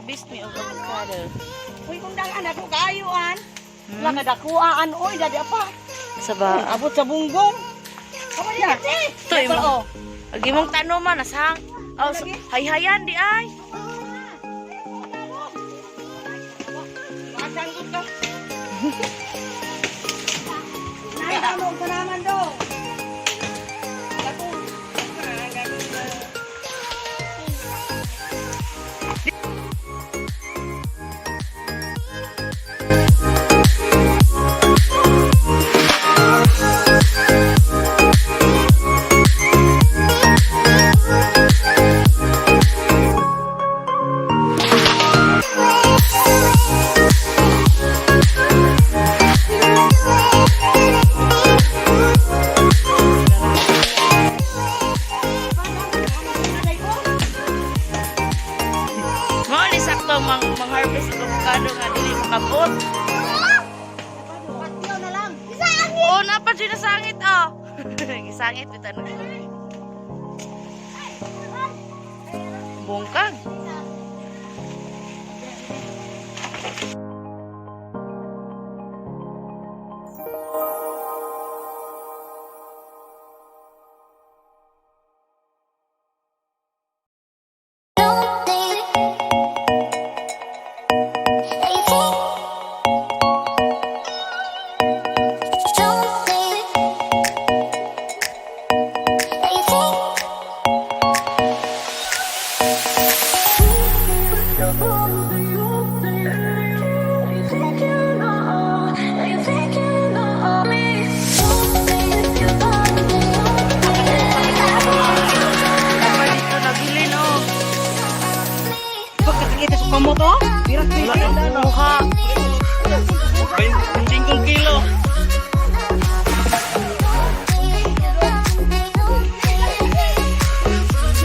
Mag-harvest mi og avocado. Uy, kung dang anak ko kaayo an. Wala ka dakuaan oy, dadi apa. Sa ba? Abot sa bunggong. Na. Ito imong oh. Ag imong tanoman nasang. Oh, so, hayhayan di ay. Makasanggot ka. Nay, tamo ang tanaman do. Mao ni sakto mang mang-harvest og avocado nga dili makabot. Patio na lang. Oh, napa jud nasangit oh. Gisangit bitaw na. Bungkag. Dapat dito nabilin oh. Pagkakita sa pamoto, pirat Wala nang buha. 25 kilo.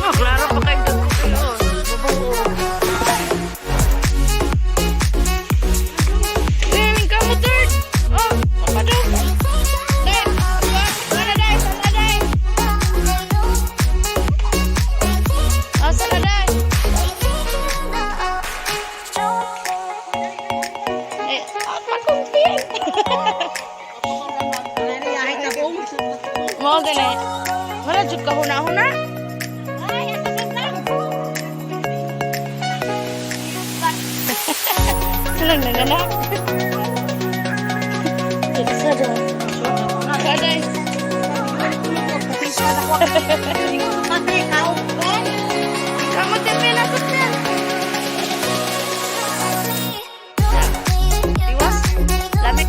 Oh, klaro pa kay dagko kayo. Mabuo. Eh, kamo third. Oh, papadong. Dai, sana dai, sana dai. Oh, sana dai. Eh, ah, pakunti. Mo gani. Wala jud ka huna-huna. Walang nanganak. Isa daw. Kaday. Kamu tipe na yan. Tiwas. Lamig.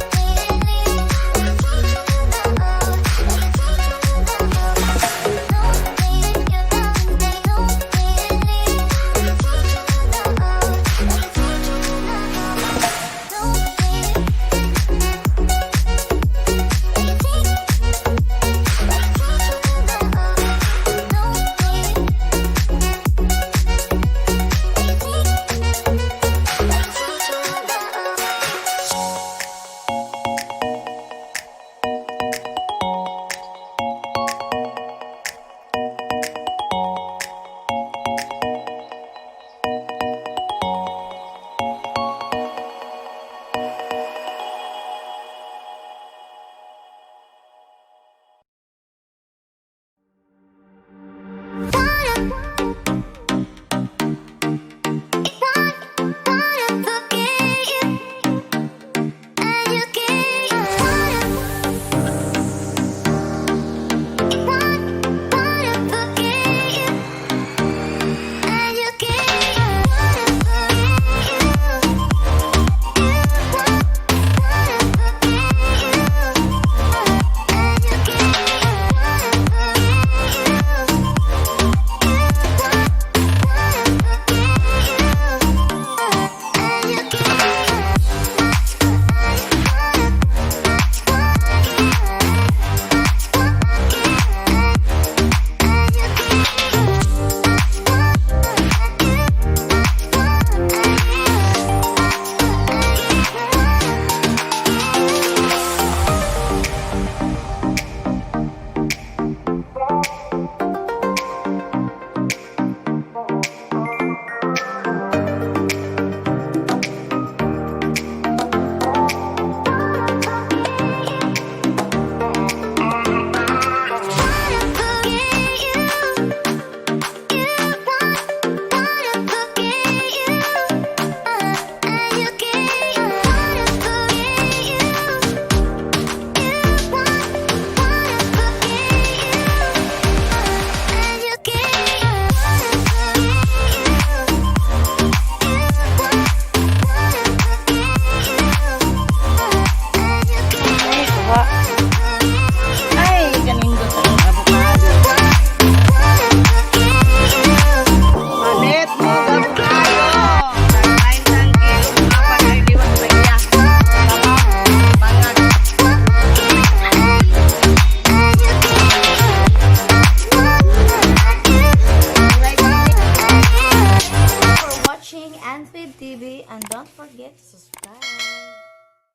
Anfib TV and don't forget to subscribe.